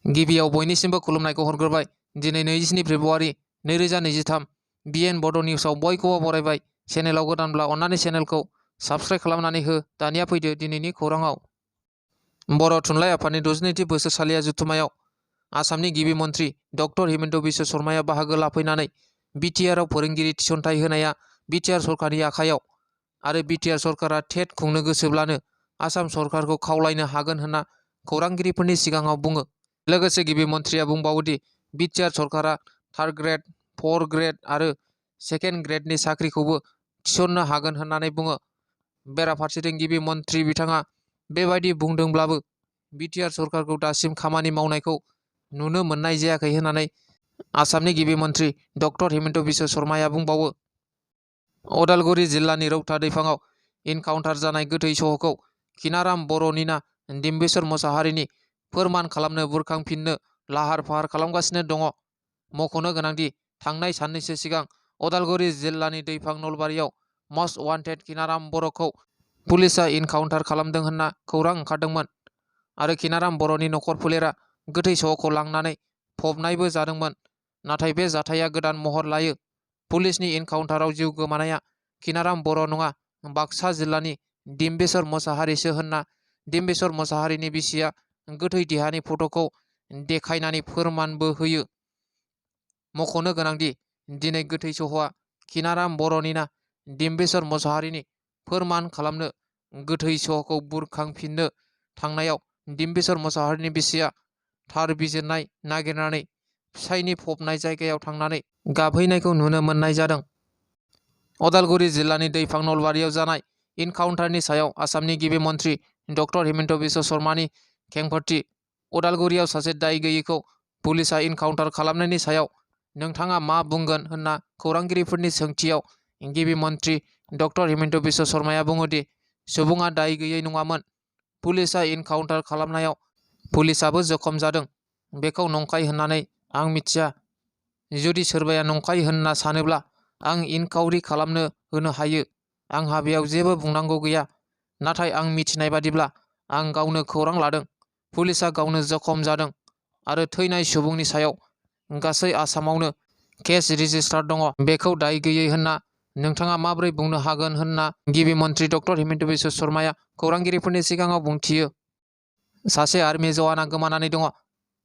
गिबियाव बयनिसिमबो खुलुमनायखौ हरग्रोबाय। दिनै 27 फेब्रुवारि 2023 बिएन बड' निउसाव बयखौबो बरायबाय। चेनेलाव गोदानब्ला अन्नानै चेनेलखौ साबस्क्राइब खालामनानै हो। दानिया फैदो दिनैनि खौराङाव। बर' थुनलाइ आफादनि 62थि बोसोरसालिया जथुम्मायाव आसामनि गिबि मन्थ्रि डक्टर हिमन्त बिश्व शर्माया बाहागो लाफैनानै बिटिआरआव फोरोंगिरि थिसनथाइ होनाया बिटिआर सरकारनि आखायाव आरो बिटिआर सरकारा टेट खुंनो गोसोब्लानो आसाम सरकारखौ खावलायनो हागोन होनना खौरांगिरिफोरनि सिगाङाव बुङो। लोगोसे गिबि मन्थ्रिया बुंबावोदि बिटिआर सरकारा 3rd ग्रेड, 4th ग्रेड आरो 2nd ग्रेडनि साख्रिखौबो थिसननो हागोन होननानै बुङो। बेराफारसेथिं गिबि मन्थ्रि बिथाङा बेबायदि बुंदोंब्लाबो बिटिआर सरकारखौ दासिम खामानि मावनायखौ नुनो मोननाय जायाखै होननानै आसामनि गिबि मन्थ्रि डक्टर हिमन्त बिश्व शर्माया बुंबावो। अदालगुरि जिल्लानि रौता दैफाङाव इनकाउन्टार जानाय गोथै सह'खौ खिनाराम बर'निना डिम्बेश्वर मोसाहारिनि फोरमान खालामनो बुरखांफिननो लाहार फाहार खालामगासिनो दङ। मख'नो गोनांदि थांनाय साननैसो सिगां अदालगुरि जिल्लानि दैफां नलबारियाव मस्ट वान्टेड खिनाराम बर'खौ पुलिसआ इनकाउन्टार खालामदों होनना खौरां ओंखारदोंमोन आरो खिनाराम बर'नि नखर फोलेरा गोथै सह'खौ लांनानै फबनायबो जादोंमोन। नाथाय बे जाथाया गोदान महर लायो। पुलिसनि इनकाउन्टाराव जिउ गोमानाया खिनाराम बर' नङा, बाक्सा जिल्लानि डिम्बेश्वर मोसाहारिसो होनना डिम्बेश्वर मोसाहारिनि बिसिया गोथै देहानि फट'खौ देखायनानै फोरमानबो होयो। मख'नो गोनांदि दिनै गोथै सह'आ खिनाराम बर'निना डिम्बेश्वर मोसाहारिनि फोरमान खालामनो गोथै सह'खौ बुरखांफिननो थांनायाव डिम्बेश्वर मोसाहारिनि बिसिया थार बिजिरनाय नागिरनानै फिसायनि फबनाय जायगायाव थांनानै गाबहैनायखौ नुनो मोननाय जादों। अदालगुरि जिल्लानि दैफां नलबारियाव जानाय इनकाउन्टारनि सायाव आसामनि गिबि मन्थ्रि डक्टर हिमन्त बिश्व शर्मानि खेंफोरथि। अदालगुरियाव सासे दाय गैयैखौ पुलिसआ इनकाउन्टार खालामनायनि सायाव नोंथाङा मा बुंगोन होनना खौरांगिरिफोरनि सोंथियाव गिबि मन्थ्रि डक्टर हिमन्त बिश्व शर्माया बुङोदि सुबुङा दाय गैयै नङामोन। पुलिसआ इनकाउन्टार खालामनायाव पुलिसआबो जखम जादों। बेखौ नंखाय होननानै आं मिथिया। जुदि सोरबाया नंखाय होनना सानोब्ला आं इनकाउरि खालामनो होनो हायो। आंहा बेयाव जेबो बुंनांगौ गैया। नाथाय आं मिथिनाय बादिब्ला आं गावनो खौरां लादों। पुलिसआ गावनो जखम जादों आरो थैनाय सुबुंनि सायाव गासै आसामावनो केस रेजिस्टार दङ। बेखौ दाय गैयै होनना नोंथाङा माबोरै बुंनो हागोन होनना गिबि मन्थ्रि डक्टर हिमन्त बिश्व शर्माया खौरांगिरिफोरनि सिगाङाव बुंथियो। सासे आर्मि जवाना गोमानानै दङ।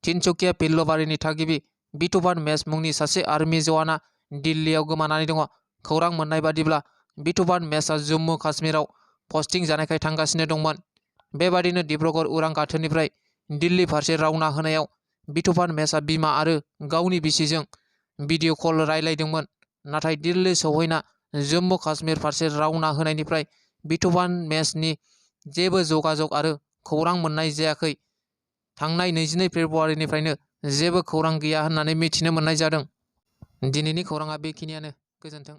तिनसुकिया पिल्लबारिनि थागिबि बिटुभान मेस मुंनि सासे आर्मि जवाना दिल्लीयाव गोमानानै दङ। खौरां मोननाय बादिब्ला बिटुभान मेसआ जम्मु काश्मीराव पस्टिं जानायखाय थांगासिनो दंमोन। बेबादिनो डिब्रुगड़ उरां गाथोननिफ्राय दिल्ली फारसे रावना होनायाव बिटुभान मेसआ बिमा आरो गावनि बिसिजों भिडिअ कल रायलायदोंमोन। नाथाय दिल्ली सौहैना जम्मु काश्मीर फारसे रावना होनायनिफ्राय बिटुभान मेसनि जेबो जगाजग आरो खौरां मोननाय जायाखै। थांनाय 22 फेब्रुवारिनिफ्रायनो जेबो खौरां गैया होननानै मिथिनो मोननाय जादों। दिनैनि खौराङा बेखिनियानो। गोजोन्थों।